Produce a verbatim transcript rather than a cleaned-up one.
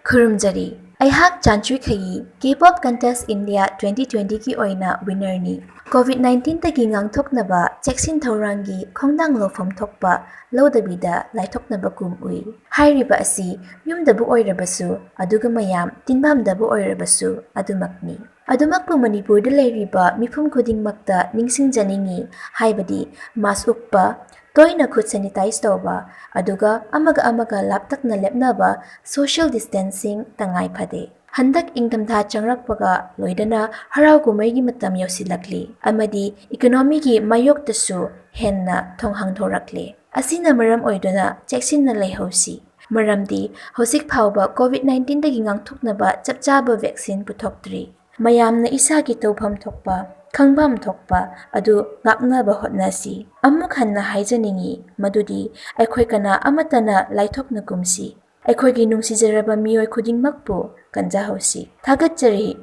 ꯈꯨꯔꯨꯝꯖꯔꯤ꯫ ꯑꯩꯍꯥꯛ ꯆꯥꯟꯆꯨꯏ ꯈꯩꯌꯤ, K-pop Contest India twenty twenty ꯒꯤ ꯑꯣꯏꯅ winner ꯅꯤ꯫ COVID nineteen ꯗꯒꯤ ꯉꯥꯡꯊꯣꯛꯅꯕ ꯆꯦꯛꯁꯤꯟ ꯊꯧꯔꯥꯡꯒꯤ ꯈꯣꯡꯊꯥꯡ ꯂꯧꯐꯝ ꯊꯣꯛꯄ ꯂꯧꯗꯕꯤꯗ ꯂꯥꯏꯊꯣꯛꯅꯕ ꯀꯨꯝ ꯎꯏ꯫ ꯍꯥꯏꯔꯤꯕ ꯑꯁꯤ ꯌꯨꯝꯗꯕꯨ ꯑꯣꯏꯔꯕꯁꯨ ꯑꯗꯨꯒ ꯃꯌꯥꯝ ꯇꯤꯟꯐꯝꯗꯕꯨ ꯑꯣꯏꯔꯕꯁꯨ ꯑꯗꯨꯃꯛꯅꯤ꯫ ꯑꯗꯨꯃꯛꯄꯨ ꯃꯅꯤꯄꯨꯔꯗ ꯂꯩꯔꯤꯕ ꯃꯤꯄꯨꯝ ꯈꯨꯗꯤꯡꯃꯛꯇ ꯅꯤꯡꯁꯤꯡꯖꯅꯤꯡꯏ, ꯍꯥꯏꯕꯗꯤ mask ꯎꯞꯄ, ꯇꯣꯏꯅ ꯈꯨꯠ sanitize ꯇꯧꯕ, ꯑꯗꯨꯒ ꯑꯃꯒ ꯑꯃꯒ ꯂꯥꯞꯇꯛꯅ ꯂꯦꯞꯅꯕ, social distancing, ꯇꯉꯥꯏ ꯐꯗꯦ꯫ ꯍꯟꯗꯛ ꯏꯪꯊꯝꯊꯥ ꯆꯪꯂꯛꯄꯒ ꯂꯣꯏꯅꯅ ꯍꯔꯥꯎ ꯀꯨꯝꯍꯩꯒꯤ ꯃꯇꯝ ꯌꯧꯁꯤꯜꯂꯛꯂꯤ ꯑꯃꯗꯤ economy ꯒꯤ ꯃꯥꯌꯣꯛꯇꯁꯨ ꯍꯦꯟꯅ ꯊꯣꯡ ꯍꯥꯡꯗꯣꯔꯛꯂꯦ꯫ ꯑꯁꯤꯅ ꯃꯔꯝ ꯑꯣꯏꯗꯨꯅ ꯆꯦꯛꯁꯤꯟꯅ ꯂꯩꯍꯧꯁꯤ, ꯃꯔꯝꯗꯤ ꯍꯧꯖꯤꯛ ꯐꯥꯎꯕ COVID nineteen ꯗꯒꯤ ꯉꯥꯛꯊꯣꯛꯅꯕ ꯆꯞ ꯆꯥꯕ vaccine ꯄꯨꯊꯣꯛꯇ꯭ꯔꯤ꯫ ꯃꯌꯥꯝꯅ ꯏꯁꯥꯒꯤ ꯇꯧꯐꯝ ꯊꯣꯛꯄ, ꯈꯪꯐꯝ ꯊꯣꯛꯄ ꯑꯗꯨ ꯉꯥꯛꯅꯕ ꯍꯣꯠꯅꯁꯤ꯫ ꯑꯃꯨꯛ ꯍꯟꯅ ꯍꯥꯏꯖꯅꯤꯡꯏ ꯃꯗꯨꯗꯤ ꯑꯩꯈꯣꯏ ꯀꯅꯥ ꯑꯃꯠꯇꯅ ꯂꯥꯏꯊꯣꯛꯅꯒꯨꯝꯁꯤ꯫ ꯑꯩꯈꯣꯏꯒꯤ ꯅꯨꯡꯁꯤꯖꯔꯕ ꯃꯤꯑꯣꯏ ꯈꯨꯗꯤꯡꯃꯛꯄꯨ ꯀꯟꯖꯍꯧꯁꯤ꯫ ꯊꯥꯒꯠꯆꯔꯤ꯫